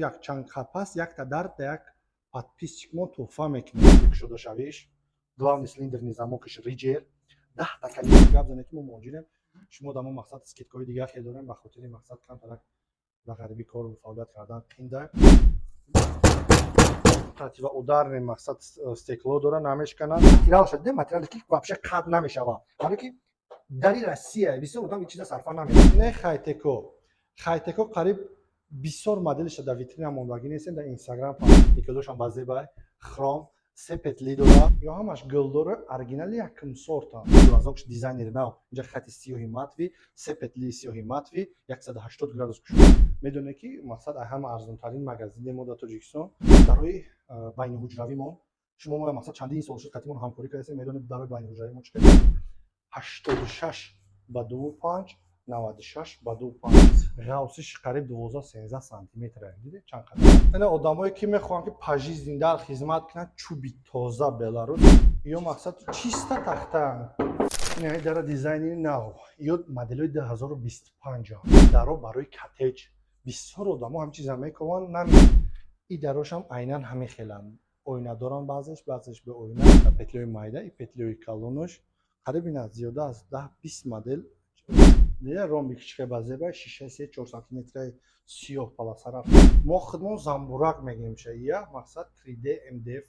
Якчанд қапас якта дар да як подписчик мо тӯҳфа мекунем. Кушодашавиш, главный цилиндрный замокиш Риджер, 10-та калима гап занед, ки мо муҳоҷирем. Шумо дар мо мақсад скидкаҳои дигар хел дорем, ба хотири мақсад камтарак дар ғарибӣ кору фаъолият кардан қинда. Противоударный мақсад стекло дора, намешканад. Материал шуда, материале ки вообще қат намешава, барое ки дари Россия бисёр одам ин чиза сарфа намекунад. Не, Хайтеко, Хайтеко қариб бисёр моделиша дар витрина мондагӣ нестем, дар Инстаграм никелошам базебай, хром, се петли дора, ё ҳамаш гул дора, оригинали якум сорта. Глазокш дизайнери нав, инҷа хати сиёҳи матовый, се петли сиёҳи матовый, 180 градус кушод. Медонед, ки мақсад ҳама арзонтарин магазини мо дар Тоҷикистон дарои байниҳуҷравимон. Шумо мо мақсад чандин сол шуд қатимон ҳамкорӣ кардастем, медонед дарои байниҳуҷравимон чӣ қадар: 86 ба 2,5, 96 ба 2,5, ғавсиш қариб 12-13 сантиметр. Дидед, чанд қадар? Ина одамое ки мехоҳанд, ки пожизненно дар хизмат кунанд, чӯби тоза, Беларус, ё мақсад чиста тахта. Ина дара дизайнери нав, ё моделҳои 2025, даро барои коттедж. Бисёр одамо ҳамин чиза мекунанд, нами и дарошам айнан ҳамин хеланд, оина доранд, баъзеш, баъзеш бе оина, петлиҳои майда и петлиҳои калонош. Қариб ина зиёда аз 10-20 модел. Дида, ромбик чиқа базеба, шиша 3-4 сантиметраи сиёҳ полоса рафт. Мо худмон замбурак мегӯем ша. Я мақсад 3D MDF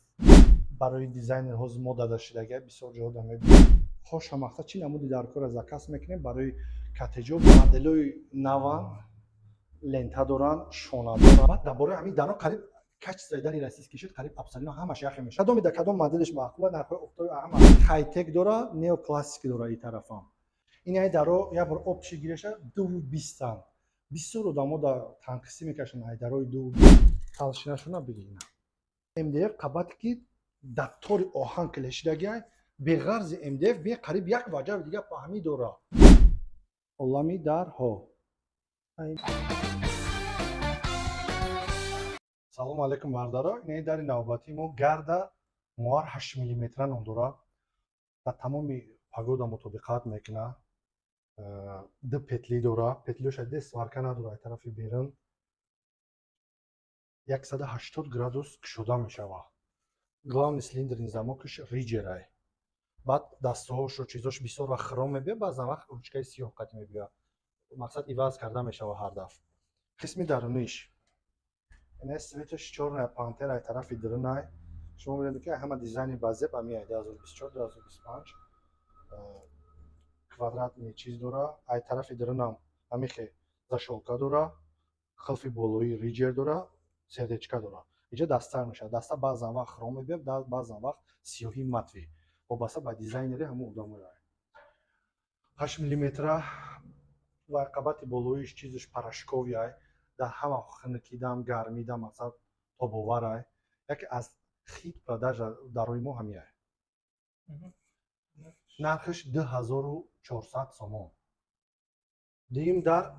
барои дизайнерҳо мода дашидага, бисёр ҷоҳо да мебинем. Хоша мақсад чӣ намуди дар кора заказ мекунем барои коттеҷо. Моделҳои наван, лента доранд, шона доранд. Баъд дар бораи ҳамин даро, қариб качествои дари российский шуд, қариб абсолютно ҳамаш яхе мешавад. Кадоми да кадом моделиш маъқула, нархҳои оптовый ҳама. Хайтек дора, неоклассик дора. И тарафам ин ай даро як бор общий гиреша 2,20-анд. Бисёр одамо дар танқисӣ мекашанд ай дарои ду толщинашона бигирна. МДФ қабате ки дар тори оҳан клешидагиай, беғарзи МДФ бе қариб як ваҷаби дига паҳмӣ дора. Олами дарҳо. Салому алайкум, бардаро. Ин дари навбатии мо Гарда Муар 8 миллиметра ном дорад. Дар тамоми погода мутобиқат мекунад. Ду петли дора, петлиоша де сварка надора. Тарафи берун 180 градус кушода мешавад. Главный цилиндрный замокиш Риджерай. Баъд дастҳошу чизош бисёр вақт хром мебиёд, баъзан вақт ручкаи сиёҳ қатӣ мебиёяд, мақсад иваз карда мешавад ҳар дафъ. Қисми даруниш ина цветаш чёрная пантера, ай тарафи дурунай. Шумо мебинед, ки ҳама дизайни базеб ами 2024, 2025 квадратный чиз дора. Ай тарафи дурунам ҳамихе защёлка дора, қилфи болои Риджер дора, сердечка дора. Инҷа даста мешавад. Даста баъзан вақт хром мебиёд, баъзан вақт сиёҳи матовый, вобаста ба дизайнери ҳамон одамоя. 8 миллиметра ва қабати болоиш чизаш порошковый, дар ҳама хунукидам, гармидам мақсад тобоварай. Яке аз хит продажа дарои мо ҳамияй. Нархиш 2400 сомон. Дуюм дар,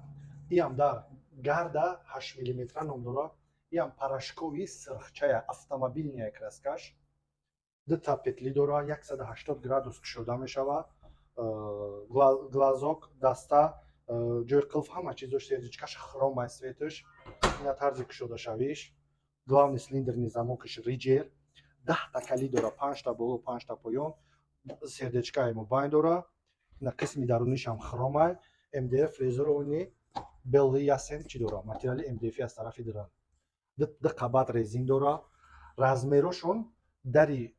иам дар Гарда 8 миллиметра ном дорад. Иам порошковый, сирхчая, автомобильная краскаш. Дута петли дора, 180 градус кушода мешавад. Глазок, даста, ҷои қилф, ҳама чиз дошт. Сердечкаш хромай, цветаш. Ина тарзи кушодашавиш, главный цилиндрный замокиш Риджер, 10-та калид дора, панҷта боло, панҷта поён, сердечкаи мобайн дора. Ина қисми дарунишам хромай, МДФ, фрезерованный белый ясен чӣ дора, материали МДФ. Аз тарафи дуран ду қабат резин дора. Размерошон дари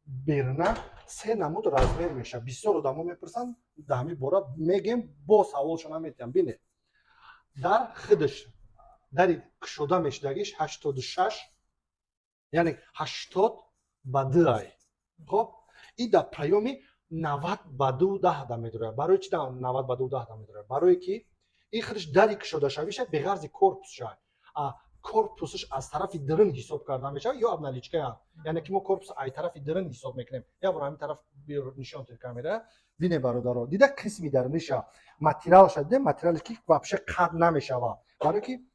беруна се намуд размер мешавад. Бисёр одамо мепурсанд дар ҳамин бора, мегем, бо саволшо наметиҳам. Бинед, дар худаш дари кушода мешудагиш 86, яъне 80 ба 2 ай. Хоб, и дар проёми 90 ба 2,10 да медорад. Барои чи 90 ба 2,10 да медорад? Барое ки ин худаш дари кушодашавиша беғарзи корпусша, корпусаш аз тарафи дирин ҳисоб карда мешавад ё обналичкая, яъне ки мо корпус ай тарафи дирин ҳисоб мекунем. Як бор ҳамин тараф нишон тир камера. Бине, бародаро, дида, қисми даруниша, материалша дида, материалеш ки вообще қад намешавад, барое ки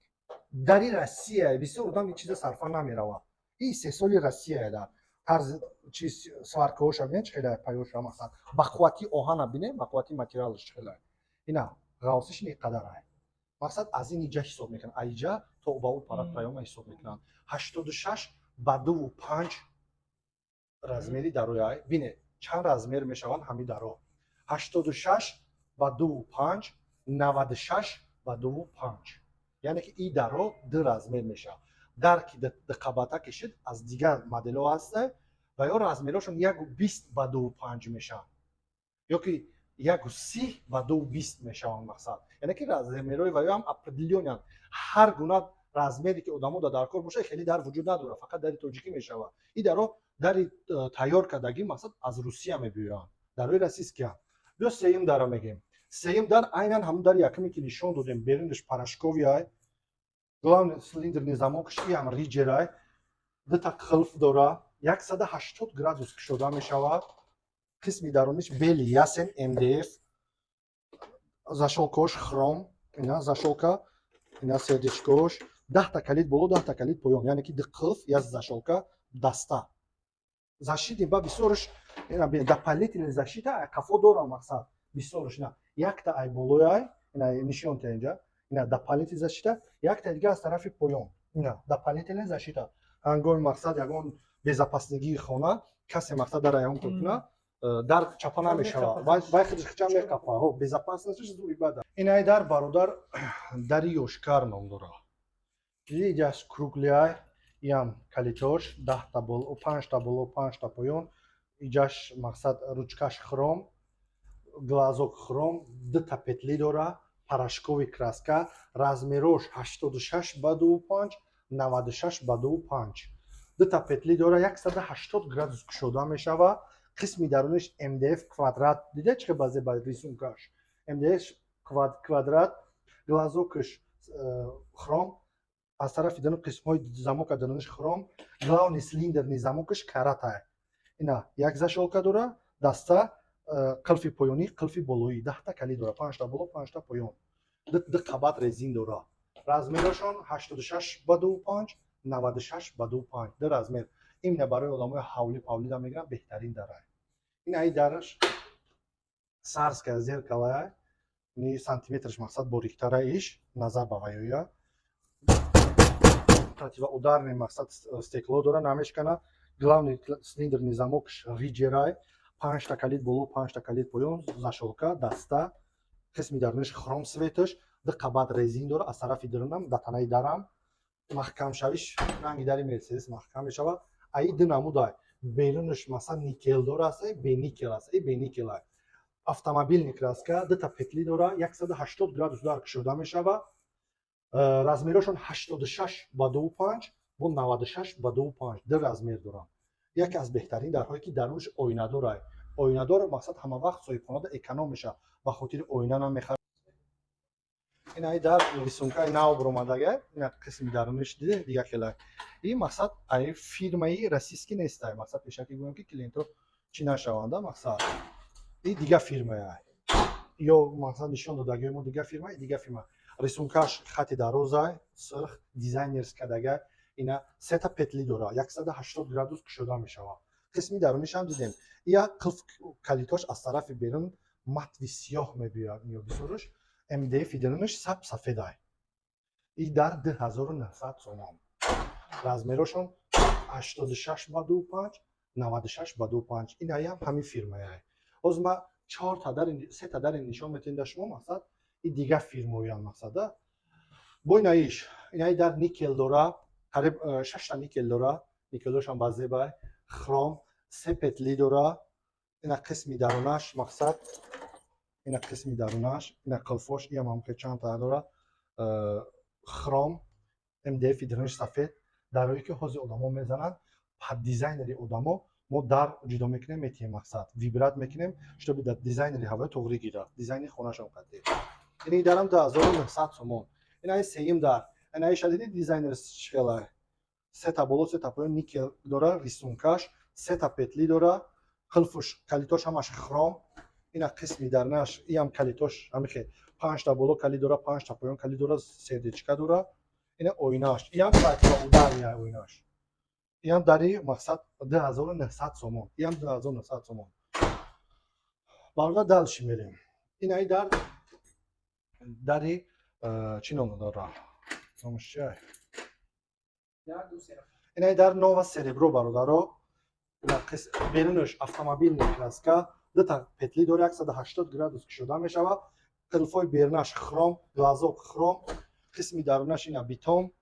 дари Россия бисёр одам ин чиза сарфа намеравад. Ин истеҳсоли Россия. Дар тарзи чиз сваркаҳоша бинед, чӣ хеле паёша, масалан ба қуввати оҳана бинед, ба қуввати материалаш чӣ хеле. Ина ғавсиш ин қадар ай, мақсад аз ин иҷа ҳисоб мекунад, аиҷа. То ба ӯ пара проёма ҳисоб мекунанд. 86 ба 2,5 размери дарояй. Бине, чанд размер мешаванд ҳамин даро: 86 ба 2,5, 96 ба 2,5. Яъне ки и даро ду размер мешавад. Дар ки дуқабата кишид, аз дигар моделҳо ҳаста ва ё размерҳошон 1,20 ба 2,5 мешаванд ё ки 1,30 ба 2,20 мешаванд. Мақсад, яъне ки размерҳои ва ё ҳам определённыянд. Ҳар гуна размере ки одамо дар кор бошад, хеле дар вуҷуд надорад, фақат дари тоҷикӣ мешавад. И даро дари тайёр кардагӣ, мақсад, аз Русия мебиёянд, дарои российскиянд. Биё, сеюм дара мегем. Сеюм дар айнан ҳамун дари якуме, ки нишон додем. Берунаш порошковыйай, главный цилиндрный замокш иам риҷерай, дута қилф дора, 180 градус кушода мешавад. Қисми даруниш белый ясен, МДФ, защёлкош хром, ина защёлка, ина сердечкош, 10-та калид боло, 10-та калид поён, яъне ки ду қилф, як защёлка, даста защита. Ба бисёрш ина дополнительный защита қафо дорам. Мақсад, бисёрш ина якта ай болояй, ина нишон та инҷа, ина дополнительный защита, якта дига аз тарафи поён, ина дополнительный защита. Ҳангоми, мақсад, ягон безопасныйгии хона касе, мақсад, дар аён кор куна, дар чапа намешавад, вай худаш хича меқапа. Безопасностьш зури бада. Инай дар, бародар, дари Ёшкар ном дорад. Диди, круглыйай, иам калитош 10-та боло, панҷта боло, панҷта поён. Иҷаш, мақсад, ручкаш хром, глазок хром, дута петли дора, порошковый краска. Размерош 86 ба 2,5, 96 ба 2,5. Дута петли дора, 180 градус кушода мешавад. Қисми даруниш МДФ квадрат. Дида, чӣ базе ба рисункаш МДФ квадрат, глазокаш хром, аз тарафи дарун қисмҳои замока даруниш хром, главный цилиндрный замокаш каратай. Ина як защёлка дора, даста, қилфи поёнӣ, қилфи болоӣ, 10-та калид дора, панҷта боло, панҷта поён, ду қабат резин дора. Размерашон 86 ба 2,5, 96 ба 2,5, ду размер. Именно барои одамои ҳавли павлида мегиранд, беҳтарин дарай. Ин аи дараш царская зеркалая, ни сантиметраш, мақсад, бориктара иш назар ба ваёя. Противоударный, мақсад, стекло дора, намешкана. Главный цилиндрный замокш риҷерай, панҷта калид боло, панҷта калид поён, защёлка, даста. Қисми даруниш хром, цветаш, ду қабат резин дора. Аз тарафи дарунам да танаи дарам маҳкамшавиш ранги дари Мерседес маҳкам мешавад. Аи ду намудай: берунаш, масалан, никелдор аст, беникел аст. Беникелай, автомобильный краска, дута петли дора, 180 градус дар кушода мешавад. Размерашон 86 ба 2,5 бо 96 ба 2,5, ду размер доранд. Яке аз беҳтарин дарҳое, ки дарунаш оинадорай. Оинадор, мақсад, ҳама вақт соҳибхонада эконом мешавад, ба хотири оина намехарад. Ин ай дар рисункаи нав баромадага. Ина қисми даруниш, диде, дига хелай. И, мақсад, ай фирмаи российский нестай. Мақсад, пешакӣ гӯям, ки клиентҳо чӣ нашаванда. Мақсад, и дига фирмая ё, мақсад, нишон додагиҳои мо дига фирма, и дига фирма. Рисункаш хати дарозай, сурх, дизайнерскадага. Ина сета петли дора, 180 градус кушода мешавад. Қисми дарунишам дидем. Я қилф, калитош аз тарафи берун матовый сиёҳ мебиёяд. Ё бисёрш МДФ дарунаш саб сафедай. И дар 2900 сомон. Размерошон 86 ба 2,5, 96 ба 2,5. Инаям ҳамин фирмаяй. Ҳозир ма чорта дари, сета дари нишон метиҳем да шумо. Мақсад, и дига фирмоян. Мақсада, бо инаиш, инаи дар никел дора, қариб шашта никел дора, никелошам базебай, хром, се петли дора. Ина қисми дарунаш, мақсад, ина қисми дарунаш, ина қилфош, иам ҳам чандта дора, хром, МДФ дарунаш сафед. Дарое ки ҳозир одамо мезананд под дизайнери одамо, мо дар ҷудо мекунем, метиҳем, мақсад, выбрать мекунем, чтобы дар дизайнери ҳавои туғрӣ гирад, дизайни хонашон қатӣ. Ини дарам 2900 сомон. Инаи сеюм дар, инаи шадиди дизайнер шела, сета боло, сета поён, никел дора, рисункаш, сета петли дора, қилфуш, калитош ҳамаш хром. Ина қисми дарнаш, иам калитош ҳамихе, панҷта боло калид дора, панҷта поён калид дора, сердечка дора. Ина оинаш, иам противоударный оинаш. Иам дари, мақсад, 2900 сомон, иам 2900 сомон. Бародар, дальше мерем. Инаи дар, дари чӣ ном дора? Номаш чия? Инаи дар нова серебро, бародаро. Берунаш автомобильный краска, дута петли дора, 180 градус кушода мешавад. Қилфои берунаш хром, глазок хром, қисми дарунаш ина бетон,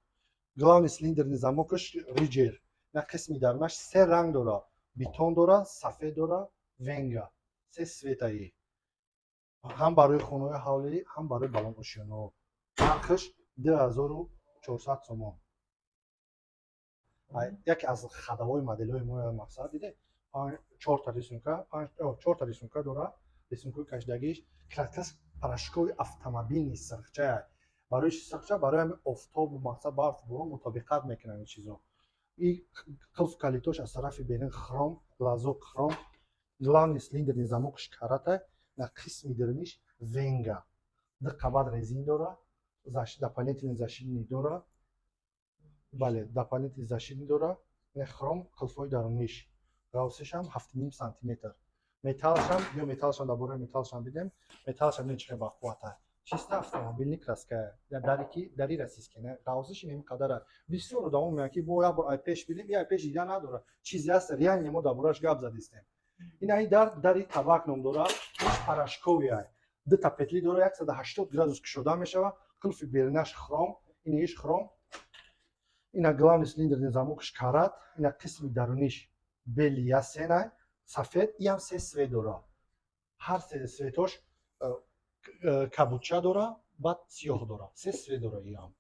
главный цилиндрный замокаш риджер. Ина қисми дарунаш се ранг дора: бетон дора, сафед дора, венга, се цветаи. Ҳам барои хонаҳои ҳавлӣ, ҳам барои баландошёнаҳо. Нархаш 2400 сомон. Яке аз ходовой моделҳои мо. Мақсад, диде, чорта рисунка, чорта рисунка дора, рисункаи кашидагиш. Краскаш порошковый автомобильный, сирхчая. Барои чи сирхча? Барои ҳами офтобу, мақсад, барфу борон мутобиқат мекунанд ин чизо. И қулф калитош аз тарафи берин хром, глазок хром, главный цилиндрный замокш карата. На қисми даруниш венга, ду қабат резин дора, дополнительный защитный дора. Бале, дополнительный защитный дора. Хром қулфҳои даруниш. Ғавсишам 7,5 сантиметр. Металлшам ё металлшам, дар бораи металлшам бидем. Металлшам не чихе бақуввата. Чисто автомобильный краска. Дари ки дари российский, не ғавсиш ин қадара. Бисёр одамо мегӯянд, ки бо як бор ай пеш бидем, я пеш дида надора. Чизе ҳаст, реально мо дар борааш гап задистем. Ин ай дар, дари табак ном дора, иш порошковый ай. Дута петли дора, 180 градус кушода мешава. Қулфи берунаш хром, ин иш хром. Ина главный цилиндрный замокш карат, ина қисми даруниш белый ясена, сафед, иам се цвет дора. Ҳар се цветош кабуча дора, баъд сиёҳ дора. Се цвет дора иам.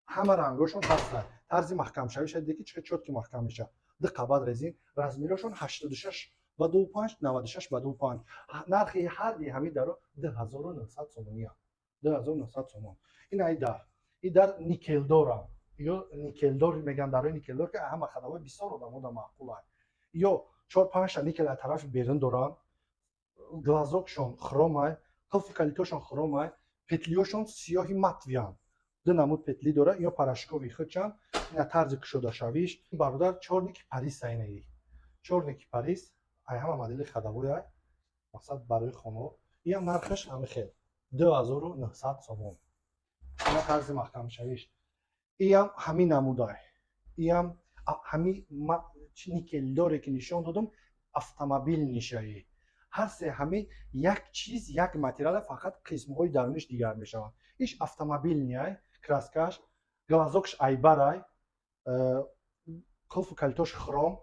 Ҳама рангошон ҳастанд. Тарзи маҳкамшавиша диде, ки чӣ чётко маҳкам мешавад. Ду қабат резин, размерошон 86 ба 25, 96 ба 25. Нархи ҳарди ҳамин даро 2900 сомония. 2900 сомон. Ин ай дар. И дар никелдорам. Ё никелдор мегӯянд, дарои никелдор, ки ҳама ходовой бисёр одамо да маъқуланд. Ё чор панҷта никел аз тарафи берун доранд. Глазокшон хромай, қулфи калитошон хромай, петлиёшон сиёҳи матовыянд. Ду намуд петли дора, ё порошковый худчанд. Ина тарзи кушодашавиш. Бародар, чёрный кипарис айнаи. Чёрный кипарис ай ҳама модели ходовой ай. Мақсад, барои хонаҳо. Иам нархаш ҳами хел. 2900 сомон. Ина тарзи маҳкамшавиш. Иам ҳамин намудай. Иам ҳами никелдоре, ки нишон додам, автомобильный шаи. Ҳар се ҳами як чиз, як материала, фақат қисмҳои даруниш дигар мешаванд. Иш автомобильный ай, краскаш, глазокш айбарай, қулфу калитош хром,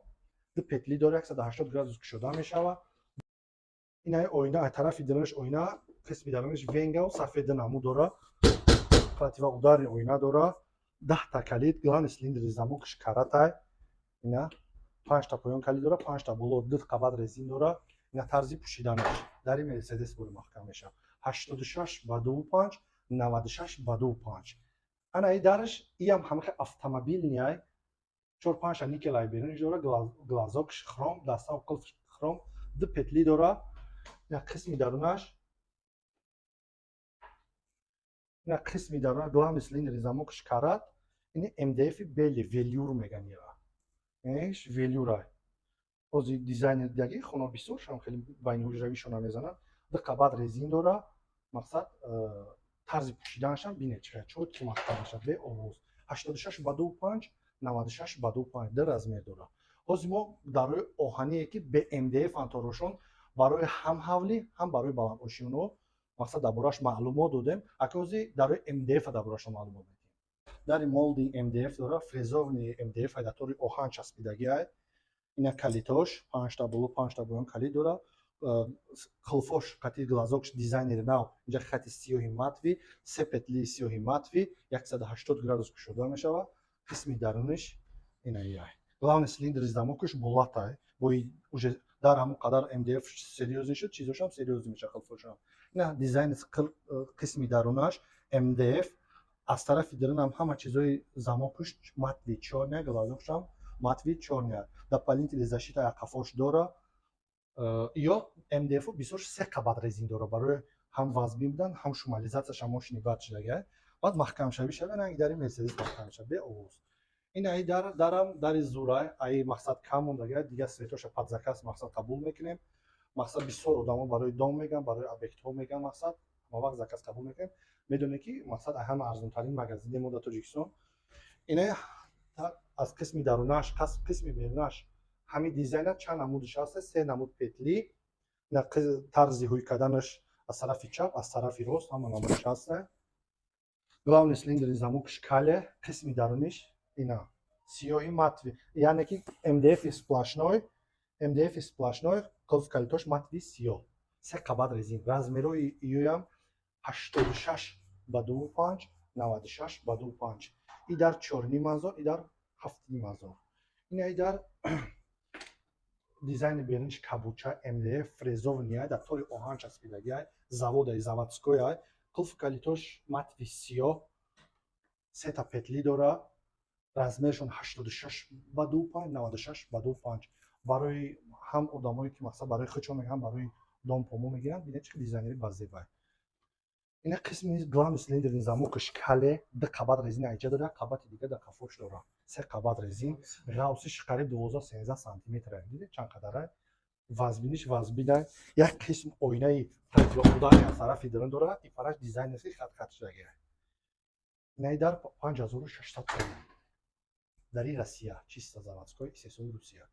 ду петли дора, 180 градус кушода мешавад. Инаи оина, аз тарафи даруниш оина, қисми даруниш венгаву сафеда намуд дора, противоударный оина дора, 10-та калид, главный цилиндрный замокш каратай. Ина панҷта поён калид дора, панҷта боло, ду қабат резин дора. Ина тарзи пӯшиданаш. Дари Мерседес бори маҳкам мешавад. 86 ба 25, 96 ба 25. Ана и дараш, иам ҳамаи автомобильный ай, чор панҷта никел ай беруниш дора, глазокш хром, дастау қулф хром, ду петли дора. Ина қисми дарунаш, ина қисми дарунаш, главный цилиндрный замокш карат. Ини МДФ белый, велюр меган ира. Иш велюра. Ози дизайнер дигаги хона бисёр шам хеле байни ҳуҷравишона мезананд. Ду қабат резин дора. Мақсад, тарзи пӯшиданашам бинед, чӣ чётко маҳкам мешавад, бе овоз. 86 ба 25, 96 ба 25, ду размер дора. Ҳозир мо дарои оҳание, ки бе МДФ анторошон, барои ҳам ҳавлӣ, ҳам барои баландошёнаҳо, мақсад, дар борааш маълумот додем. Ака, ҳозир дарои МДФ дар бораашон маълумот медиҳем. Дари молдинг МДФ дора, фрезованный МДФ, дар тори оҳан часпидагӣ ай. Ина калитош, панҷта боло, панҷта поён калид дора. Қулфош қати глазокш дизайнери нав, инҷа хати сиёҳи матовый, се петли сиёҳи матовый, 180 градус кушода мешавад. Қисми даруниш ина ай. Главный цилиндрный замокаш булатай. Бо уже дар ҳамон қадар МДФ серьёзный шуд, чизошам серьёзный мешавад, қулфошам. Ина дизайни қисми дарунаш МДФ, аз тарафи дарунам ҳама чизои замокаш матовый чёрный, глазокшам матовый чёрный. Дополнительный защита қафош дора. Ё МДФ бисёр се қабат резин дора, барои ҳам вазбин будан, ҳам шумоизатсияшам мошини бад шудага. Баъд маҳкамшавӣ шава, ранги дари Мерседес маҳкам мешавад, бе овоз. Ин аи дар, дарам дари зурай, аи, мақсад, кам мондага, дигар цветоша под заказ, мақсад, қабул мекунем. Мақсад, бисёр одамо барои дом меган, барои объектҳо меган, мақсад, ҳама вақт заказ қабул мекунем. Медонед, ки мақсад ҳама арзонтарин магазини мо дар Тоҷикистон. Ина аз қисми дарунаш, қисми берунаш ҳамин дизайна чанд намудаш ҳаст, се намуд петли. Тарзи ҳуй карданаш аз тарафи чап, аз тарафи рост, ҳама намудаш ҳаста. Главный цилиндри замокш кале, қисми даруниш ина сиёҳи матовый, яъне ки МДФ сплошной, МДФ сплошной, қулф калитош матовый сиёҳ, се қабат резин. Размерои июям 86 ба 2,5, 96 ба 2,5. И дар 4,5 ҳазор, и дар 7,5 ҳазор. Ина и дар дизайни беруниш кабуча, МДФ фрезованный, дар тори оҳан часпидагиай, заводаи заводской. Қулф калитош матовый сиёҳ, сета петли дора. Размершон 86 ба 2,5, 96 ба 2,5. Барои ҳам одамое, ки мақсад барои худшон, ҳам барои дом помо мегиранд. Бинед, чӣ дизайнери базебай. Ина қисми главный цилиндрни замокаш кале, ду қабат резин айҷа дора, қабати дига дар қафош дора, се қабат резин. Ғавсиш қариб 12-13 сантиметр, диде, чанд қадарай. Вазбиниш вазбинай, як қисм оинаи противоударный аз тарафи дарун дора. И параш дизайнерски хат-хат шудагиай. Инаи дар 5600 сомон, дари Россия, чисто заводской, истеҳсоли Русия.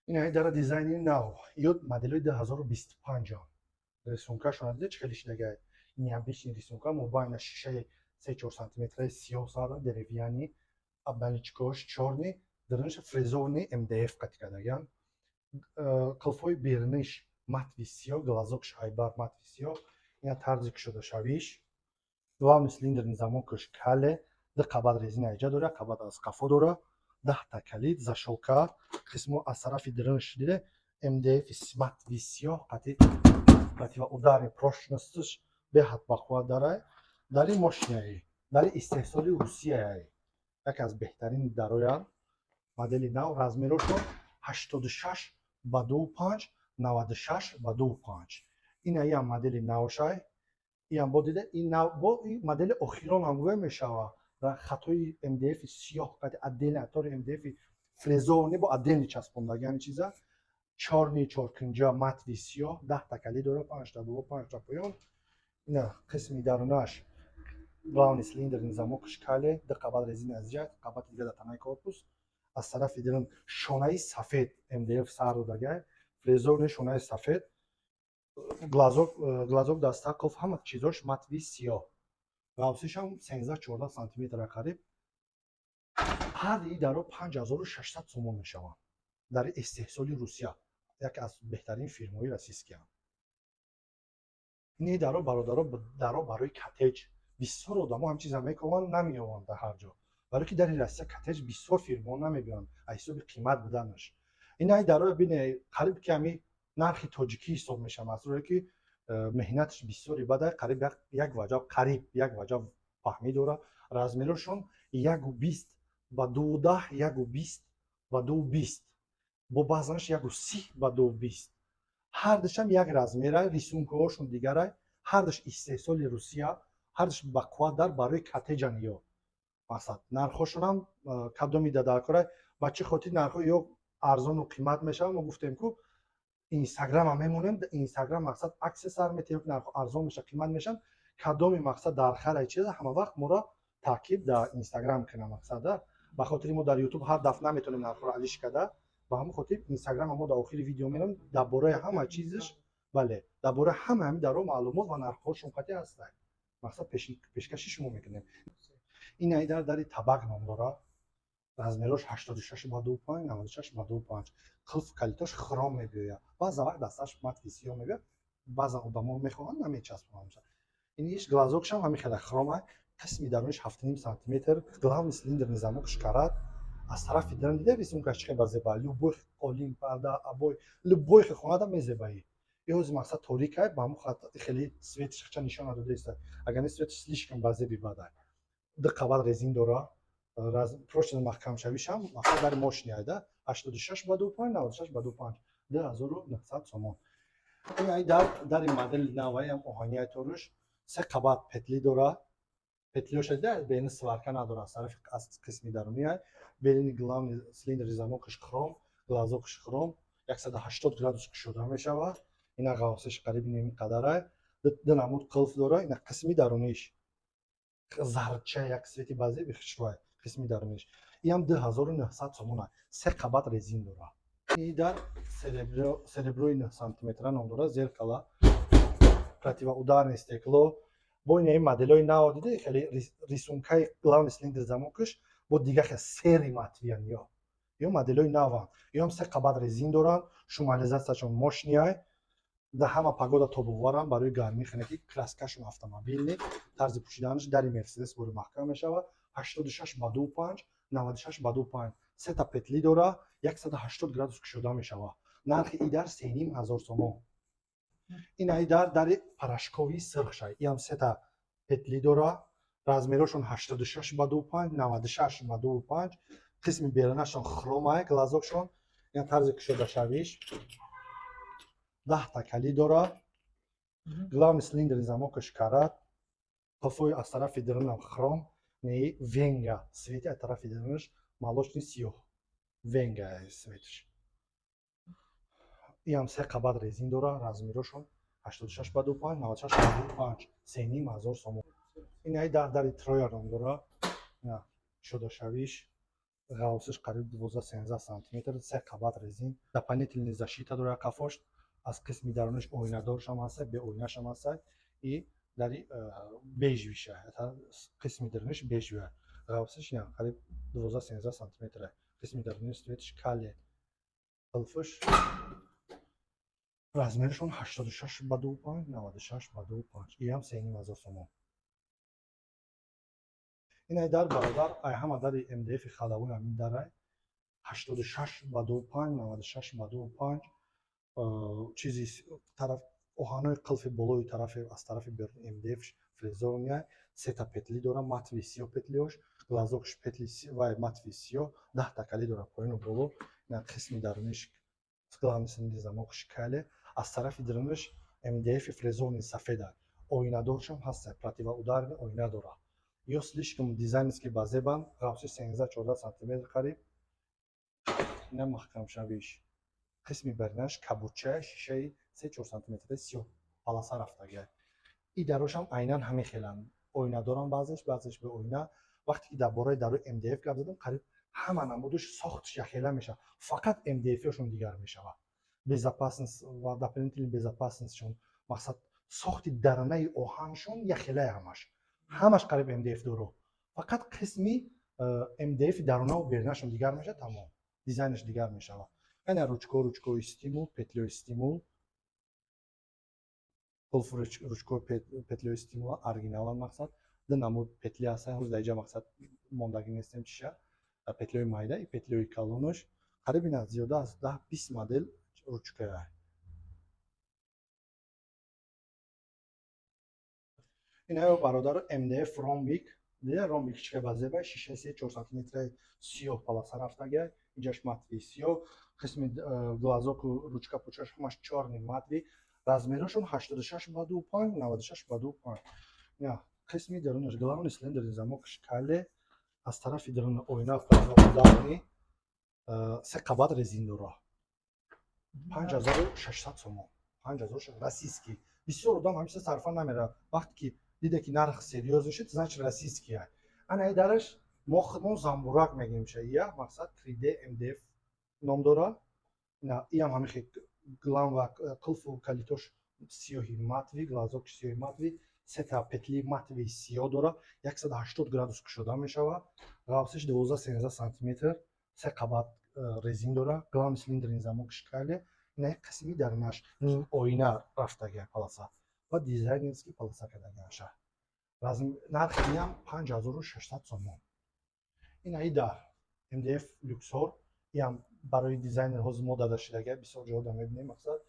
Инаи дара дизайни нав ё моделои 2025. Рисункашона диде, чӣ хеле шидагай, необычный рисунка. Мобайна шишаи 3-4 сантиметраи сиёҳ сара, деревянный, обналичкош чёрный, дарунаш фрезованный МДФ қати кардагиан. Қулфҳои беруниш матовый сиёҳ, глазок шайбар матовый сиёҳ. Ина тарзи кушодашавиш. Главный цилиндрни замокаш кале, ду қабат резина иҷа дора, қабат аз қафо дора, 10-та калид, защёлка. Қисмо аз тарафи дарунаш диде, МДФ матовый сиёҳ қати противоударный, прочностш беҳад бақувват дарай. Дари мощный, дари истеҳсоли Русияй, яке аз беҳтарин дароянд, модели нав. Размерошон 86 ба 2,5, 96 ба 2,5. Ина иам модели навшай, иам бо дида, ин нав, бо модели охирон ҳам гӯя мешава. Хатҳои МДФ сиёҳ қати отдельно тори МДФ фрезованный, бо отдельно часпондаги ҳамин чиза, чёрный, чоркунҷа, матовый сиёҳ, 10-та калид дора, панҷта боло, панҷта поён. Ина қисми дарунаш, главный цилиндрни замокаш кале, ду қабат резина аз ҷа, қабати дига дар танаи корпус. Аз тарафи дирун шонаи сафед МДФ сар додагай, фрезованный шонаи сафед, глазок, даста, қулф, ҳама чизош матовый сиёҳ. Ғавсишам 13-14 сантиметра қариб. Ҳар и даро 5600 сомон мешаванд. Дар истеҳсоли Русия, яке аз беҳтарин фирмаҳои российскиам. Ини даро, бародаро, даро барои коттедж. Бисёр одамо ҳам чиза мекунанд, намеёванд дар ҳар ҷо, барои ки дари Россия коттедж бисёр фирмаҳо намебиёнд аз ҳисоби қимат буданаш. Ин ай даро бине, қариб ки ҳами нархи тоҷикӣ ҳисоб мешавад, аз рӯе ки меҳнаташ бисёри бадай, қариб як ваҷаб, қариб як ваҷаб паҳмӣ дора. Размерошон 1,20 ба 2,10, 1,20 ба 2,20, бо баъзанаш 1,30 ба 2,20. Ҳардушам як размера, рисункаҳошон дигарай. Ҳардуш истеҳсоли Русия, ҳардуш бақувват, дар барои коттеджан ё мақсад. Нархҳошонам кадоми дадаркора, ба чӣ хотир нархҳо ё арзону қимат мешавад? Мо гуфтем, ку Инстаграма мемонем, Инстаграм мақсад аксия сар метиҳем, нархҳо арзон мешавад, қимат мешаванд. Кадоми мақсад дар хараи чиза, ҳама вақт моро таъкиб дар Инстаграм кунам. Мақсада ба хотири мо дар Ютуб ҳар дафъа наметавонем нархҳоро алиш карда, ба ҳамон хотир Инстаграма мо дар охири видео мерам, дар бораи ҳама чизаш, бале, дар бораи ҳама ҳамин даро маълумот ва нархҳошон қатъи ҳастанд, мақсад пешкаши шумо мекунем. Ин ай дар дари табак ном дорад. Размерош 86 ба 2,5, 96 ба 2,5. Қулф калитош хром мебиёяд, баъза вақт дасташ матовый сиёҳ мебиёяд, баъза одамо мехоҳанд, намечаспонанд. Иниш глазокшам ҳамин хела хрома. Қисми даруниш 7,5 сантиметр. Главный цилиндрни замокш карат. Аз тарафи дарун дида, рисункаш чӣ хел зеба. Любой қолин, парда, обои, любой хонада мезебаӣ. Иҳози мақсад торикай, ба ҳамон хеле светш хча нишон надодаиста, агар не, светш слишком базеби бадай. Ду қабат резин дора, прочно маҳкамшавишам. Мақсад дари мощный айда, 86 ба 2,5, 96 ба 2,5, 2900 сомон. Ин дар дари модели наваям, оҳанияй торуш, се қабат петли дора. Петлиоша дида, берини сварка надора, аз тарафи, аз қисми дарунияй. Берини главный цилиндри замокаш хром, глазокаш хром, 180 градус кушода мешавад. Ина ғавсиш қариби неми қадарай, ду намуд қулф дора. Ина қисми даруниш. Зарча як цвети базеби хушрӯай қисми даруниш. Иам 2900 сомона, се қабат резин дора. И дар сереброи 9 сантиметра ном дора, зеркала, противоударный стекло. Бо инаи моделҳои нав диде, хеле рисункаи главный цилиндр замокаш бо дига хел серый матовыян ё моделҳои наванд. Ёам се қабат резин доранд, шумоизатсияшон мощныйай, дар ҳама погода тобоваранд, барои гармӣ, хунукӣ. Краскашон автомобильный, тарзи пӯшиданаш дари Мерседес бори маҳкам мешавад. 86 ба 25, 96 ба 25, сета петли дора, 180 градус кушода мешавад. Нархи и дар 3500 сомон. Инаи дар дари порошковый сирхшай, иам сета петли дора, размерошон 86 ба 25, 96 ба 25. Қисми берунашон хромай, глазокшон ина, тарзи кушодашавиш 10-та калид дора. Главный цилиндри замокаш карат, қулфои аз тарафи дарунам хром, не венга цвети, аз тарафи дарунаш молочный сиёҳ, венга цветиш. Иам се қабат резин дора, размерошон 86 ба 25, 96 ба 25, 3500 сомон. Инаи дар дари Троя ном дора, кушодашавиш ғавсиш қариб 12-13 сантиметр, се қабат резин, дополнительный защита дора қафош. Аз қисми дарунаш оинадоршам ҳаста, беоинашам ҳаста. И дари бежевыйша, қисми дарунаш бежевая, ғавсиш қариб 12-13 сантиметр, қисми даруниш цветиш кале, қулфиш. Размерашон 86 ба 25, 96 ба 25, иам 3500 сомон. Инай дар, бародар, ай ҳама дари МДФи ходовой ҳамин дарай, 86 ба 25, 96 ба 25. Чизи тараф оҳанои қилфи болои тарафи аз тарафи берун МДФ фрезерный, сета петли дора, матовый сиёҳ петлиош, глазокш петли вай матовый сиёҳ, 10-та калид дора поёну боло. Ина қисми даруниш главный замок шикале, аз тарафи даруниш МДФ фрезерный сафеда, оинадоршам ҳаста, противоударный оина дора. Ё слишком дизайнерский базебанд, ғафси 13-14 сантиметр қариб. Ина маҳкамшавиш, қисми баринаш кабудча, шишаи 3-4 сантиметри сиёҳ полоса рафтагиа. И дарошам айнан ҳамин хеланд, оина доранд баъзеш, баъзеш бе оина. Вақте ки дар бораи дарои МДФ гап задам, қариб ҳама намудаш сохташ яхела мешавад, фақат МДФшон дигар мешавад. Безопасность ва дополнительный безопасностьшон, мақсад, сохти даранаи оҳаншон яхелае, ҳамаш қариб МДФ доро, фақат қисми МДФ дарунаву берунашон дигар мешавад, тамом, дизайнаш дигар мешавад. Ана ручко, ручкои стимул, петлёи стимул, қулф, ручко, петлёи стимула оригиналан. Мақсад, ду намуд петли ҳастан, ҳоз дар иҷа мақсад мондагӣ нестем чиша, петлёи майда и петлёи калонаш. Қариб ина зиёда аз 10-20 модел ручкая. Инаё, бародаро, МДФ ромбик дида, ромбик чика базеба, шишаи 3-4 сантиметраи сиёҳ полоса рафтагиа, инҷаш матовый сиёҳ, қисми глазоку ручка пучаш ҳамаш чёрный матовый. Размерашон 86 ба 25, 96 ба 25. Ина қисми дарунаш главный цилиндри замок шикале, аз тарафи даруна оина ударный, се қабат резин дора, 5600 сомон, 5600 российский. Бисёр одам ҳамеша сарфа намерад, вақте ки диде ки нарх серьёзный шуд, значит, российский. Ана дараш мо худмон замбурак мегӯем ша, я мақсад 3D МДФ ном дора. Иам ҳамин хел глам ва қулфу калитош сиёҳи матовый, глазок сиёҳи матовый, сета петли матовый сиёҳ дора, 180 градус кушода мешавад, ғафсиш 12-13 сантиметр, се қабат резин дора, главный цилиндри замок шикале. Ина қисми дарунаш ним оина рафтагия полоса ва дизайнерский полоса кардагиаша. Нархи иам 5600 сомон. Инаи дар МДФ Люксор, иам барои дизайнер ҳозир мо дада шидагия, бисёр ҷода мебинем. Мақсад,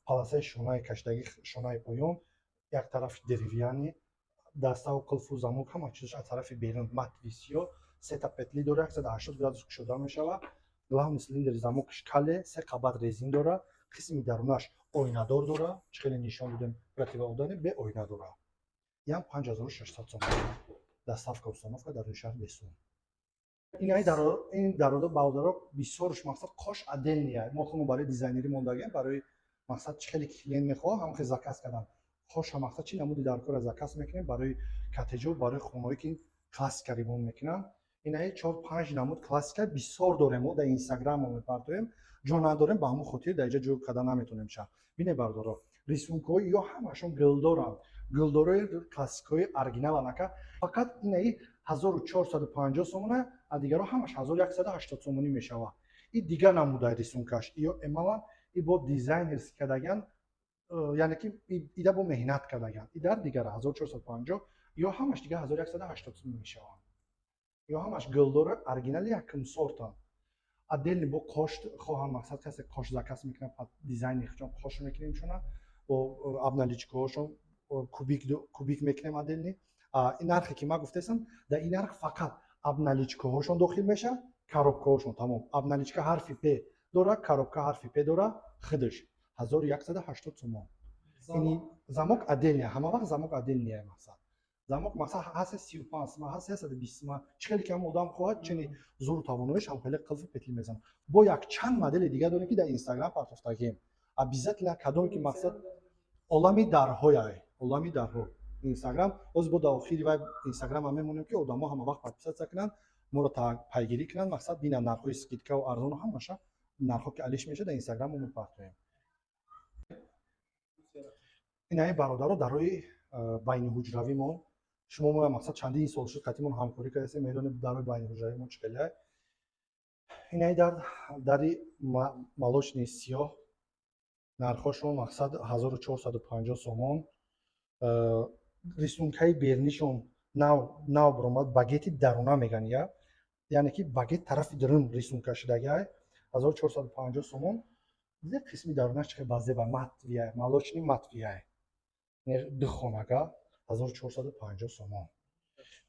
полосаи шонаи кашидагӣ, шонаи поён як тараф деревянный, даставу қулфу замок ҳама чизаш аз тарафи берун матовый сиёҳ, сета петли дора, 180 градус кушода мешавад, главный цилиндри замокаш кале, се қабат резин дора, қисми дарунаш оинадор дора, чӣ хеле нишон додем, противоударный, бе оина дора. Иам 5600 сомон, доставка, установка дар рӯи шаҳр бесум. Ин дарода, бародаро, бисёрш мақсад қош отдельный, мо худмо барои дизайнерӣ мондагем, барои мақсад чӣ хеле клиент мехоҳад, ҳам хел заказ кардан. Қоша мақсад чӣ намуди дар кора заказ мекунем барои Коттеҷо барои хонаҳое, ки классика ремонт мекунанд. Инаи чор панҷ намуд классика бисёр дорем, мо дар Инстаграм мепартоем, ҷо надорем, ба ҳамон хотир дар инҷа ҷой карда наметонем ша. Бине, бардоро, рисункҳои ё ҳамашон гулдоранд, гулдорои классикаҳои оригиналан, ака. Фақат инаи 1450 сомона, а дигаро ҳамаш 1180 сомонӣ мешавад. И дигар намудаи рисункаш ё эмалан, и бо дизайнерски кардаган, яъне ки ида бо меҳнат кардаган. И дар дигара 1450, ё ҳамаш дигар 1180 сомонӣ мешаванд. Ё ҳамаш гулдори оригинали якум сортанд. Отдельный бо қош хоҳам, мақсад, касе қош заказ мекунад, под дизайни худшон қош мекунем шуна, бо обналичкаҳошон кубик мекунем отдельный. Ин нархе, ки ман гуфтаистам, дар ин нарх фақат обналичкаҳошон дохил мешавад, коробкаҳошон тамом. Обналичка ҳарфи П дора, коробка ҳарфи П дора, худаш 1180 сомон. Ини замок отдельный, ҳама вақт замок отдельный. Мақсад, замок, мақсад, ҳаст 35 сима, ҳаст 120 сима, чӣ хеле ки ҳам одам хоҳад, чини зуру тавоноиш ҳам хеле қилфи петли мезанад. Бо як чанд модели дига дорем, ки дар Инстаграм партофтагем. Обязательно кадоме ки, мақсад, олами дарҳояй, олами дарҳо Инстаграм боз бо дар охири вай Инстаграм ҳам мемонем, ки одамо ҳама вақт подписаться кунанд, моро пайгирӣ кунанд, мақсад, бинанд нархҳои скидкаву арзону ҳамаша. Нархҳо ки алиш мешавад, дар Инстаграм мо мепартоем. Инаи, бародаро, дарои байниҳуҷравимон. Шумо мо, мақсад, чандин сол шуд, қатимон ҳамкорӣ кардастем, медонем дарои байниҳуҷравимон чӣ хеле. Инаи дар дари молочный сиёҳ, нархҳошон, мақсад, 1450 сомон. Рисункаи бернишон нав нав баромад, багети даруна меган, я, яъне ки багет тарафи дарун рисунка шудагиай. 1450 сомон. Дида, қисми дарунаш чӣ хел базеба, матовый, молочный матовый, ду хонага 1450 сомон.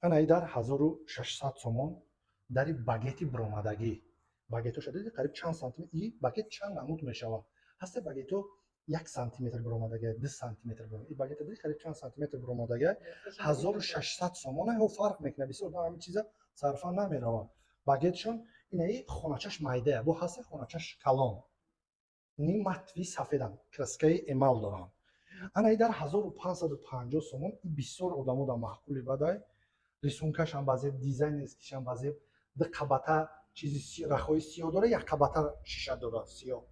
Ана и дар 1600 сомон, дари багети биромадагӣ. Багетоша диди, қариб чанд сантиметр. И багет чанд намуд мешавад? Ҳасте багето 1 сантиметр биромадагӣ, 2 сантиметр. И багета диди, қариб чанд сантиметр биромадагӣ. 1600 сомона. Ҳо, фарқ мекунад, бисёр одам ҳамин чиза сарфа намеравад. Багетшон инаи хоначаш майдая, бо ҳасте хоначаш калон. Ни матовый сафедан, краскаи эмал доранд. Ана и дар 1550 сомон. И бисёр одамо дар маъқули бадай. Рисункашам базеб, дизайнерскишам базеб. Ду қабата чизи рахҳои сиёҳ дора, як қабата шиша дора сиёҳ.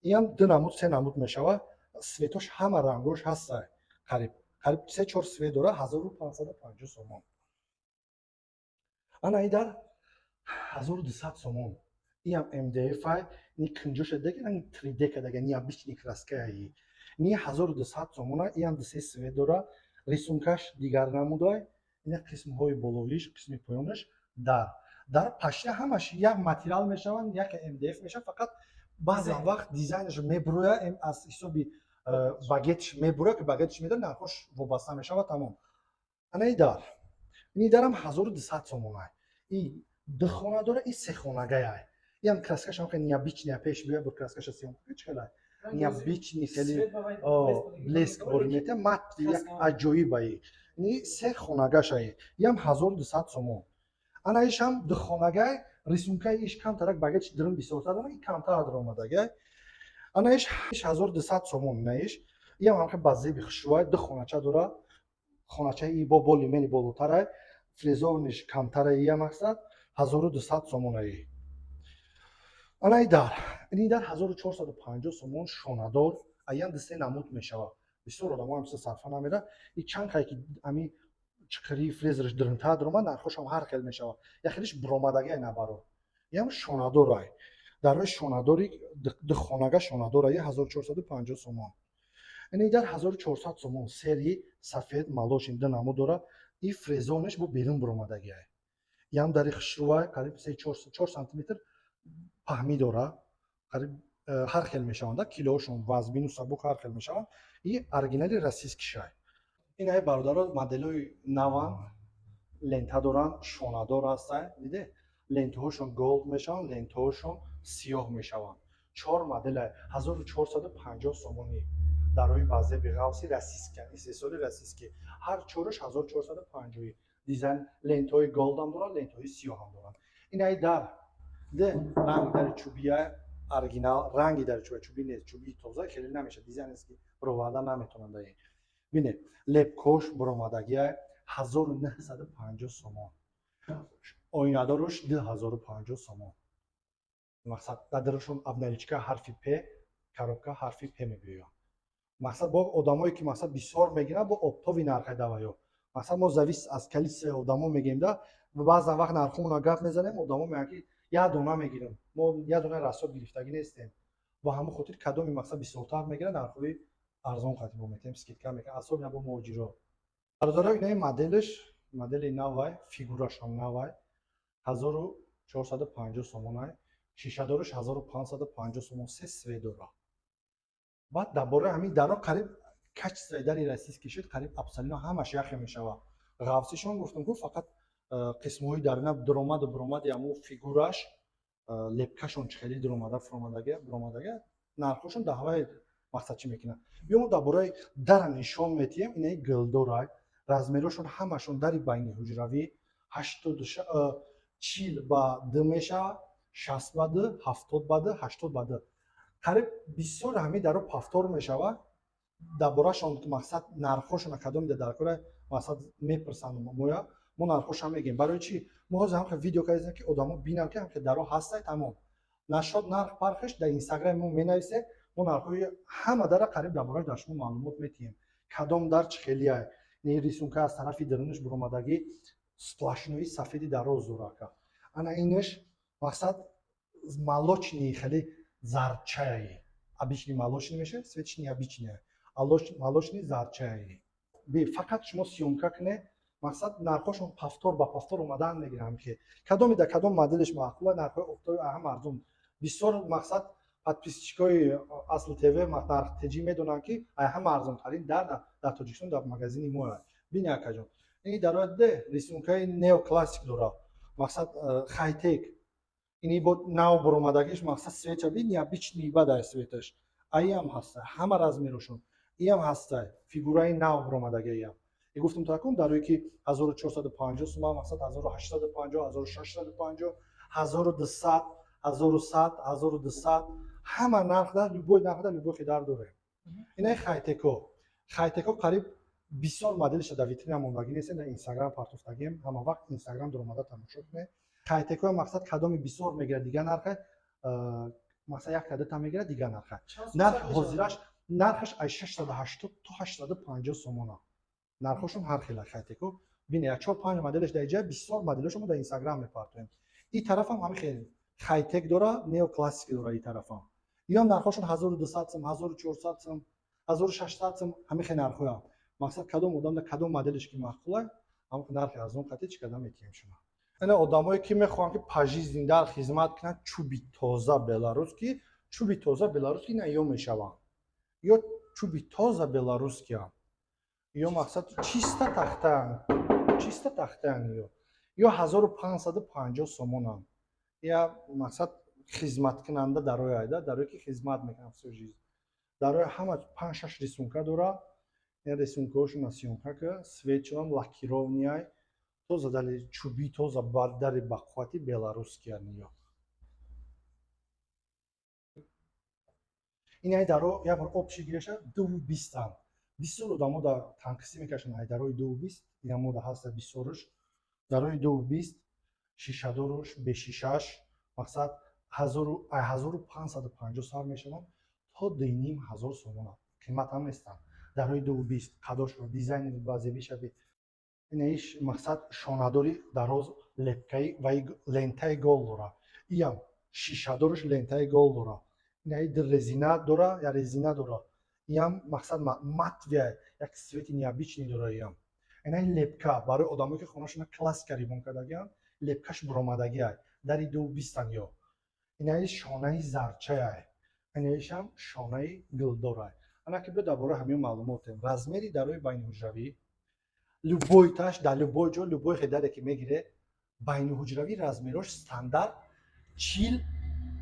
Иам ду намуд, се намуд мешавад. Цветош ҳама рангош ҳаста, қариб се чор цвет дора. 1550 сомон. Ана и дар 1200 сомон. Иам МДФ ай, ни кунҷоша деги ранги 3D кадага, необычный краскаи. Ни 1200 сомона. Иам ду се цвет дора, рисункаш дигар намудай. Ина қисмҳои болоиш, қисми поёнаш. Дар пашня ҳамаш як материал мешаванд, як МДФ мешавад, фақат баъзан вақт дизайнаш мебуроя, аз ҳисоби багетш мебуроя, ки багетш меда, нархош вобаста мешавад, тамом. Ана и дар, ини дарам 1200 сомона. И ду хона дора, и сехонагаяй. Иам краскашам хеле необычный. Пеш биёя, бо краскаша съёмка, чӣ хеле необычный, хеле блеск бори метия, матовый, як аҷоибаи. Ни се хонагашае, иам 1200 сомон. Ана ишам духонагай, рисункаи иш камтарак, багетш дирун бисёртар дора, и камтар даромадагай. Ана иш 1200 сомон. Наиш иам ҳамхе ба зеби хушрӯай, ду хонача дора. Хоначаи бо боли мени болотарай, фрезованиш камтара. Ия, мақсад, 1200 сомонаи. Ана и дар, ини дар 1450 сомон, шонадор. Аян ду се намуд мешавад. Бисёр одамо ҳамчиза сарфа намера. И чанд қай ки ами чиқири фрезерш дирунтар даромад, нархошам ҳар хел мешавад. Як хелиш биромадагиай набаро. Иам шонадорай, дарои шонадори духонага шонадора, 1450 сомон. Ини дар 1400 сомон, серый сафед, молочный, ду намуд дора. И фрезонаш бо берун биромадагиай. Иам дари хушрӯвай, қариб се чор сантиметр паҳмӣ дора. Қариб ҳар хел мешаванд, килоошон вазбину сабук ҳар хел мешаванд. И оригинали российскийшай. Инаи, бародаро, моделҳои наван, лента доранд, шонадор ҳастанд. Диде, лентаҳошон gold мешаванд, лентаҳошон сиёҳ мешаванд. Чор модела, 1450 сомонӣ. Дарои базеби ғавси российский, истеҳсоли российский, ҳар чораш 1450. Дизайн, лентаҳои gold ам доранд, лентаҳои сиёҳам доранд. Инаи дар де ранг дари чӯбия, оригинал ранги дари чӯба, чӯби нест, чӯби тоза хеле намешавад, дизайнерски бароварда наметавонанд. Даи бинед, лепкош баромадагия. 1950 сомон, оинадоруш 2050 сомон. Мақсад, дар дарашон обналичка ҳарфи П, коробка ҳарфи П мебиёяд. Мақсад, бо одамое ки, мақсад, бисёр мегиранд, бо оптовый нархе даваё. Мақсад, мо зависит аз количествои одамо мегирем да. Баъзан вақт нархомона гап мезанем, одамо мегӯянд, ки як дона мегирем, мо як дона расход гирифтагӣ нестем. Ба ҳамон хотир кадоми, мақсад, бисёртар мегирад, нархҳои арзон қатӣ мо метаҳем, скидка мекунем, особенно бо муҳоҷиро. Бародаро, инаи моделш, модели навай, фигурашон навай, 1450 сомонай, шишадориш 1550 сомон, се цвет дора. Баъд дар бораи ҳамин даро, қариб качествои дари российский шуд, қариб абсолютно ҳамаш яхе мешавад. Ғафсишон гуфтам ку, фақат қисмҳои дарина, дуромаду буромади ҳамун фигураш, лепкашон чӣ хеле дуромада фуромадага буромадага, нархҳошон дар ҳаваи. Мақсад, чӣ мекунад? Биё, мо дар бораи дара нишон метиҳем. Инаи гилдорай, размерошон ҳамашон дари байни ҳуҷравӣ 40 ба 2 мешавад, 60 ба 2, 70 ба 2, 80 ба 2. Қариб бисёр ҳамин даро повтор мешавад. Дар борашон, мақсад, нархҳошона кадоми дар кора, мақсад, мепурсанд моя, мо нархҳошам мегӯем. Барои чӣ мо ҳозир ҳамхел видео кардем, ки одамо бинанд, ки ҳамхел даро ҳастай, тамом нашод. Нарх фарқш дар Инстаграми мо менависед, мо нархҳои ҳама дара қариб дар бораш дар шумо маълумот метиҳем, кадом дар чӣ хелияй. Не, рисунка аз тарафи дарунаш буромадагӣ, сплошной сафеди дароз дорака. Ана инаш, мақсад, молочный, хеле зарчаи. Обычный молочный мешавад, цветш необычный, молочный зарчаи. Фақат шумо съёмка кунед. Мақсад, нархҳошон повтор ба повтор омадан мегиранд, ки кадоми дар кадом моделш маъқула, нархҳои оптовый ҳам арзон бисёр. Мақсад, подписчикои Асл ТВ, нарх теҷӣ медонанд, ки ай ҳама арзонтарин дар Тоҷикистон дар магазини мо. Бини, акаҷон, ин дарояде рисункаи неоклассик дорад, мақсад, хайтек. Ини бо нав буромадагиш, мақсад, цветша би, необычный бадай цветаш. Аиам ҳаста, ҳама размерошон иам ҳаста, фигураи нав буромадагиам. И гуфтам, такун дарое ки 1450 сума, мақсад, 1850, 1650, 1200, 1100, 1200, ҳама нарх да, любой нарх да, любой хидар дорем. Инаи хайтеко, хайтеко қариб бисёр моделиша дар витрина мондагӣ нестем, дар Инстаграм партофтагием. Ҳама вақт Инстаграм дуромада тамошо кунед. Хайтеко, мақсад, кадоми бисёр мегирад, дигар нархе, мақсад, як дута мегирад, дигар нархе. Нархи ҳозираш, нархаш аз 680 то 850 сомона, нархҳошон ҳар хела. Хайтеко бине, як чор панҷ моделаш дар иҷа, бисёр моделашо мо дар Инстаграм мепартоем. Ин тарафам ҳами хел хайтек дора, неоклассик дора. Ин тарафам иам нархҳошон 1200 сум, 1400 сум, 1600 сум, ҳами хел нархҳоям. Мақсад, кадом одам дар кадом моделеш ки маъқула, ҳамон нархи арзон қатӣ чӣ карда метиҳем шумо. Ина одамое ки мехоҳанд, ки пожизненно дар хизмат кунанд, чӯби тоза беларусский, чӯби тоза беларусский ина ё мешаванд, ё чӯби тоза беларусскиам, ё, мақсад, чиста тахтаанд, чиста тахтаанд. Ё 1550 сомонанд. Я, мақсад, хизматкунанда дарои айда, дарое ки хизмат мекунад всю жизнь. Дарои ҳама панҷ шаш рисунка дора. Ин рисункаҳошона съёмка ка, цветшонам лакированный, тоза дали чӯби тоза, дари бақуввати беларусския ниё. Ин ай даро як бор общий гиреша 2,20-анд. Бисёр одамо дар танқисӣ мекашанд ай дарои 2,20. Ина мода ҳаста бисёрш дарои 2,20, шишадоруш, бешишаш. Мақсад, 1550 сар мешаванд то 2500 сомона, қимат ҳам нестанд дарои 2,20. Қадошро, дизайни базебишави. Инаиш, мақсад, шонадори дароз, лепкаи ва лентаи гол дора. Иам шишадоруш лентаи гол дора. Инаи резина дора, я резина дора. Иам, мақсад, матовый, як цвети необычный дора. Иам инаи лепка барои одамое ки хонашона классика ремонт кардагианд, лепкаш буромадагиай. Дари 2,20-ан. Ё инаи шонаи зарчаай, инаишам шонаи гулдорай. Ана ки биё, дар бораи ҳамин маълумотем. Размери дарои байниҳуҷравӣ любойташ, дар любой ҷо, любой хедаре ки мегире, байниҳуҷравӣ размерош стандарт 40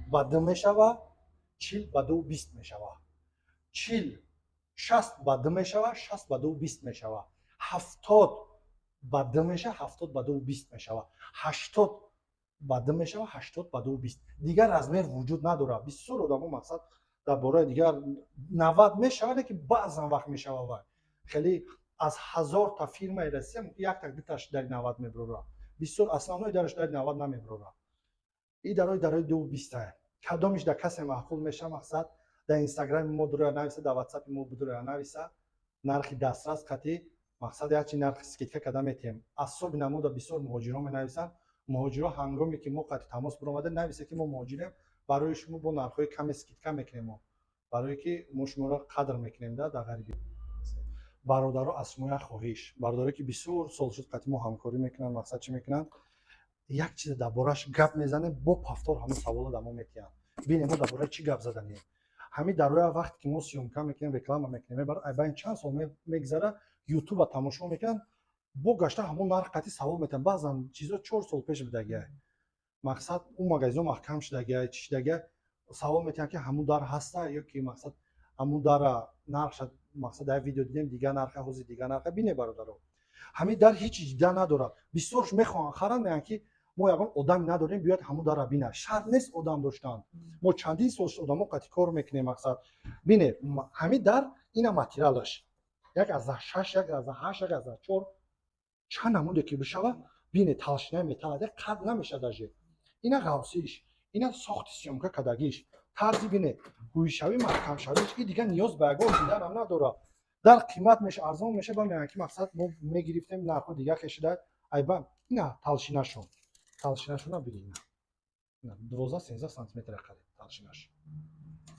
ба 2 мешава, 40 ба 2,20 мешава, 60 ба 2 мешава, 60 ба 2,20 мешава, 70 ба 2 мешава, 70 ба 2,20 мешава, 80 ба 2 мешава, 80 ба 2,20. Дигар размер вуҷуд надорад. Бисёр одамо, мақсад, дар бораи дигар 90 мешава, лекин баъзан вақт мешава вай хеле. Аз 1000-та фирмаи Россия мумкин якта, дуташ дари 90 меброра. Бисёр основной дараш дари 90 намеброра. И дарои 2 биста кадомиш дар касе маъқул меша, мақсад, дар Инстаграми мо дуроя нависа, дар Ватсапи мо дуроя нависа, нархи дастрас қатӣ, мақсад, якчи нархи скидка када метиҳем. Особенно мо да бисёр муҳоҷиро менависанд. Муҳоҷиро ҳангоме ки мо қати тамос биромада, нависа, ки мо муҳоҷирем, барои шумо бо нархҳои каме скидка мекунем мо, барое ки мо шуморо қадр мекунем да дар ғарибӣ. Бародаро, аз шумо як хоҳиш. Бародаре, ки бисёр сол шуд қати мо ҳамкорӣ мекунанд, мақсад, чӣ мекунанд, як чизе дар бораш гап мезанем, бо повтор ҳамон саволо дар мо метиҳанд. Бинем, мо дар бораи чӣ гап заданем. Ҳамин дароя вақте ки мо съёмка мекунем, реклама мекунем, мебарад, айбайн чанд сол мегзара, Ютуба тамошо мекунанд, бо гашта ҳамон нарх қатӣ савол метиҳанд. Баъзан чизо 4 сол пеш будагиай, мақсад, ӯ магазино маҳкам шудагиай, чӣ шудагиай, савол метиҳанд, ки ҳамун дар ҳаста ё ки, мақсад, ҳамун дара нархша, мақсад, дар видео дидем, дигар нарха, ҳозир дигар нарха. Бине, бародаро, ҳамин дар ҳеҷ дида надорад. Бисёрш мехоҳанд харанд, мегӯянд, ки мо ягон одаме надорем, биёяд ҳамун дарра бинад. Шарт нест одам доштан. Мо чандин сол одамо қати кор мекунем. Мақсад, бине, ҳамин дар ина материалаш 1,6, 1,8, 1,4, чанд намуде ки бишава. Бине, толщинаи металл қад намеша даже. Ина ғавсиш, ина сохти съёмка кадагиш, тарзи, бине, ҳуйшавӣ, маҳкамшавиш, и дигар ниёз ба ягон диданам надорад. Дар қимат меша, арзон меша, ба мегӯянд, ки, мақсад, мо мегирифтем, нархҳо дигар хешида. Айба ина толщинашон, толщинашона бигина, 12-13 сантиметр қариб толщинаш.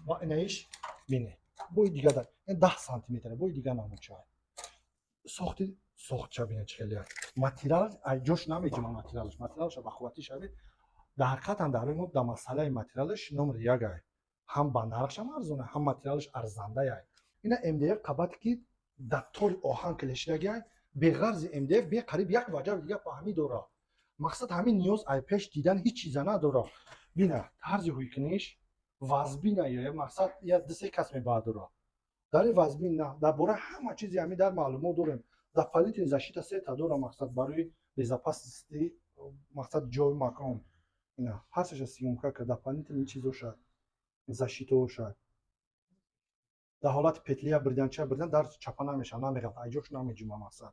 Ва инаиш, бине, бои дига да 10 сантиметр, бои дига намуча. Сохти сохтша бине, чӣ хеле материал ҷош намеҷима. Материалаш ба қувватӣ шавед. Дар ҳақиқатан дар мо дар масъалаи материалаш номер як ай. Ҳам ба нархшам арзона, ҳам материалаш арзандае. Ина МДФ қабате, ки дар тори оҳан клешидагиай. Беғарзи МДФ бе қариб як ваҷаби дига паҳмӣ дорад. Мақсад, ҳамин ниёз ай пеш дидан ҳеҷ чиза надорад. Бина, тарзи ҳуйкуниш вазбина ё, мақсад, я дусе кас мебардорад. Дар ин вазбин на, дар бораи ҳама чизи ҳамин дар маълумот дорем. Дополнительный защита сета дорам, мақсад, барои безопасности, мақсад, ҷой, макон. Ина ҳасташа съёмка ка дополнительный чизоша, защитаоша. Дар ҳолати петлия бирдан, ча бирдан, дар чапа намешава, намеғалта, айҷош намеҷума. Мақсад,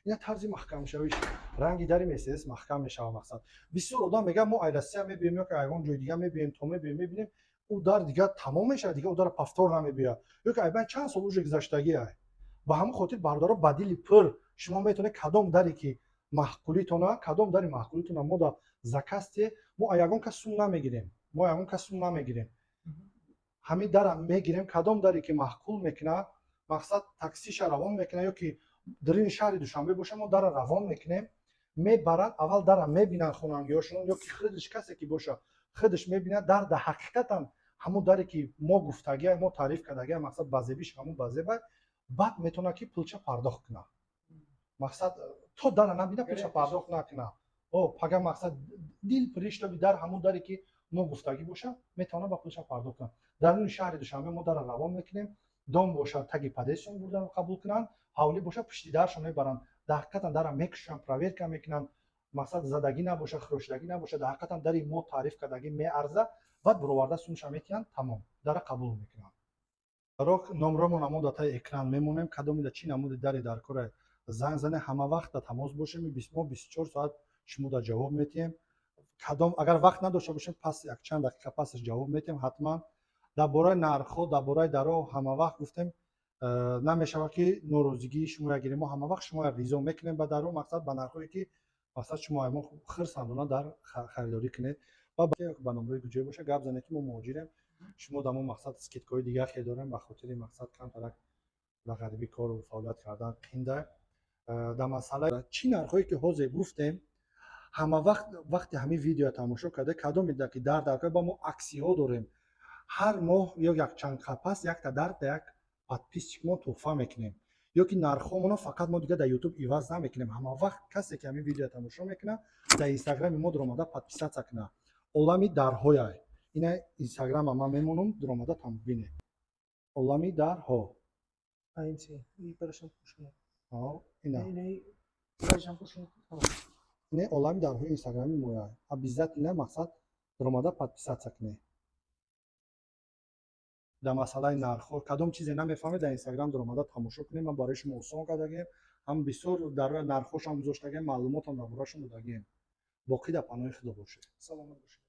ина тарзи маҳкамшавиш, ранги дари Мерседес маҳкам мешава. Мақсад, бисёр одам мегӯяд, мо ай Россия мебием ё ки ягон ҷои дига мебием, то мебием, мебинем, ӯ дар дигар тамом мешавад, дигар ӯ дара повтор намебиёяд ё ки айбан чанд сол уже гузаштагӣ ай. Ба ҳамон хотир, бародаро, ба дили пур шумо метавонед кадом даре ки маъқулитона, кадом дари маъқулитона мо да заказ те. Мо ягон кас сум намегирем, мо ягон кас сум намегирем. Ҳамин дара мегирем, кадом даре ки маъқул мекунад, мақсад, таксиша равон мекунад ё ки дарини шаҳри Душанбе боша, мо дара равон мекунем, мебаранд, аввал дара мебинанд хонангиҳошон ё ки худаш касе ки боша, худаш мебинад. Дар да ҳақиқатан ҳамон даре ки мо гуфтагия, мо таъриф кардагия, мақсад, ба зебиш ҳамон ба зеба, баъд метавонад, ки пулча пардохт кунад. Мақсад, то дара набина, пулча пардохт накунад. О пага, мақсад, дил пуриштоби дар ҳамон даре ки мо гуфтагӣ боша, метавонад ба пулча пардохт кунад. Даруни шаҳри Душанбе мо дара равон мекунем. Дом бошад, таги подъездшон бурда қабул кунанд, ҳавлӣ бошад, пушти даршон мебаранд. Дар ҳақиқатан дара мекушанд, проверка мекунанд, мақсад, задагӣ набошад, хирошидагӣ набошад, дар ҳақиқатан дари мо таъриф кардагӣ меарза, баъд буроварда сумша метиҳанд, тамом, дара қабул мекунанд. Рок номромона мо дар таи экран мемонем. Кадомида чӣ намуди дари дар кора, занг зане, ҳама вақт дар тамос бошем. Мо 24 соат шумо дар ҷавоб метиҳем. Кадом агар вақт надошта бошем, пас якчанд дақиқа пасаш ҷавоб метиҳем ҳатман. Дар бораи нархҳо, дар бораи даро ҳама вақт гуфтем, намешавад, ки норозигии шумоя гирем. Мо ҳама вақт шумоя ризо мекунем ба даро, мақсад, ба нархҳое ки, мақсад, шумо мо хирсандона дар харидорӣ кунед. Ва ба номрои куҷое боша, гап занед, ки мо муҳоҷирем, шумо дар мо, мақсад, скидкаҳои дигар хел дорем, ба хотири, мақсад, камтарак дар ғарибӣ кору фаъолият кардан қинда. Дар масъала чӣ нархҳое ки ҳозир гуфтем, ҳама вақт вақти ҳамин видео тамошо карда, кадоме ки дар дар ба мо аксияҳо дорем, ҳар моҳ ё якчанд пас якта дар да як подписчик мо туҳфа мекунем ё ки нархҳомоно фақат мо дигар дар Ютуб иваз намекунем. Ҳама вақт касе ки ҳамин видео тамошо мекунад, дар Инстаграми мо дуромада подписаться кунад, Олами дарҳояй. Ина Инстаграма ман мемонам, дуромада там бинед, Олами дарҳо. АМС. И барашам пушина. Ина. Ина барашам пушина. Не, Олами дарҳои Инстаграми моя. Обязательно, мақсад, дуромада подписаться кунед. Дар масъалаи нархҳо кадом чизе намефаҳмед, дар Инстаграм дуромада тамошо кунед. Ман барои шумо осон кардагем. Ҳам бисёр дар нархҳошам гузоштагем, маълумотам дар борашон додагем. Боқӣ дар паноҳи Худо бошед. Саломат бошед.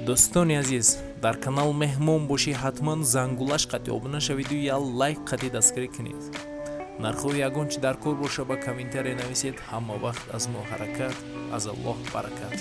Дӯстони азиз, дар канал меҳмон бошӣ, ҳатман зангулаш қатъи обуна шавиду як лайк қатъи дастгирӣ кунед. Нархҳои ягон чи дар кор боша, ба комментария нависед. Ҳама вақт аз мо ҳаракат, аз Аллоҳ баракат.